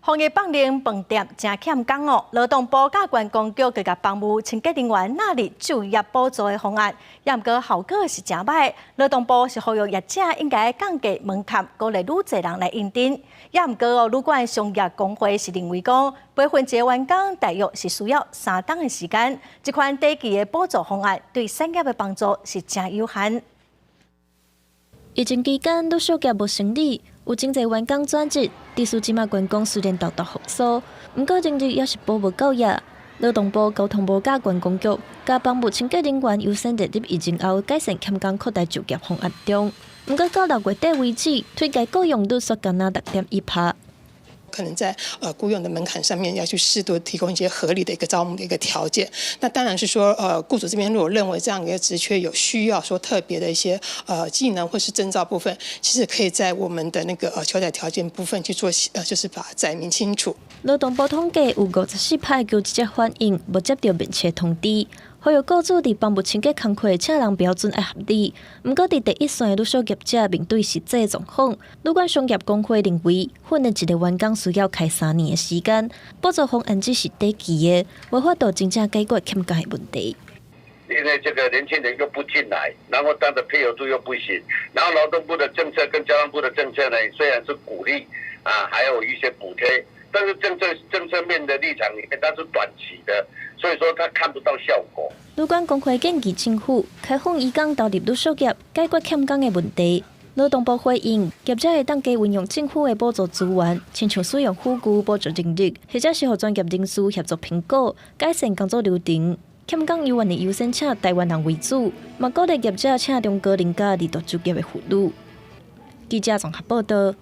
防疫放令飯店誠欠工哦，勞動部佮觀光局共房務清潔人員納入就業補助的方案，也毋過效果是誠䆀。勞動部是呼籲業者應該降低門檻，鼓勵愈濟人來應徵。也毋過哦，旅館商業公會是認為講，培訓一個員工大約是需要3冬的時間，這款短期的補助方案對產業的幫助是誠有限。疫情期間，旅宿業無生理，有真濟員工轉職，致使這馬觀光雖然沓沓復甦，毋過人力猶是補無夠額。勞動部、交通部佮觀光局，共房務清潔人員優先列入疫情後改善欠工擴大就業方案中。毋過到6月底為止，推介雇用率煞干焦6.1%。可能在雇用的門檻上面要去適度提供一些合理的一個招募的一個條件。那當然是說，雇主這邊如果認為這樣一個職缺有需要說特別的一些技能或是證照部分，其實可以在我們的那個求才條件部分去做，就是把它載明清楚。勞動部統計有54%求職者反映無接著面試通知，呼籲雇主佇房務清潔工課請人標準愛合理。毋過佇第一線的旅宿業者面對實際狀況，旅館商業公會認為，訓練一個員工需要開3年的時間，補助方案只是短期的，無法度真正解決欠工的問題。因為這個年輕人又不進來，然後他的配合度又不行，然後勞動部的政策跟交通部的政策呢，雖然是鼓勵啊，還有一些補貼，但是政策面的立場裡面，它是短期的，所以說他看不到效果。旅館公會建議政府開放移工投入旅宿業，解決欠工的問題。勞動部回應，業者會當加運用政府的補助資源，親像使用輔具補助人力，或者是予專業人士協助評估，改善工作流程。欠工猶原會優先請台灣人為主，嘛鼓勵業者請中高齡佮二度就業的婦女。記者綜合報導。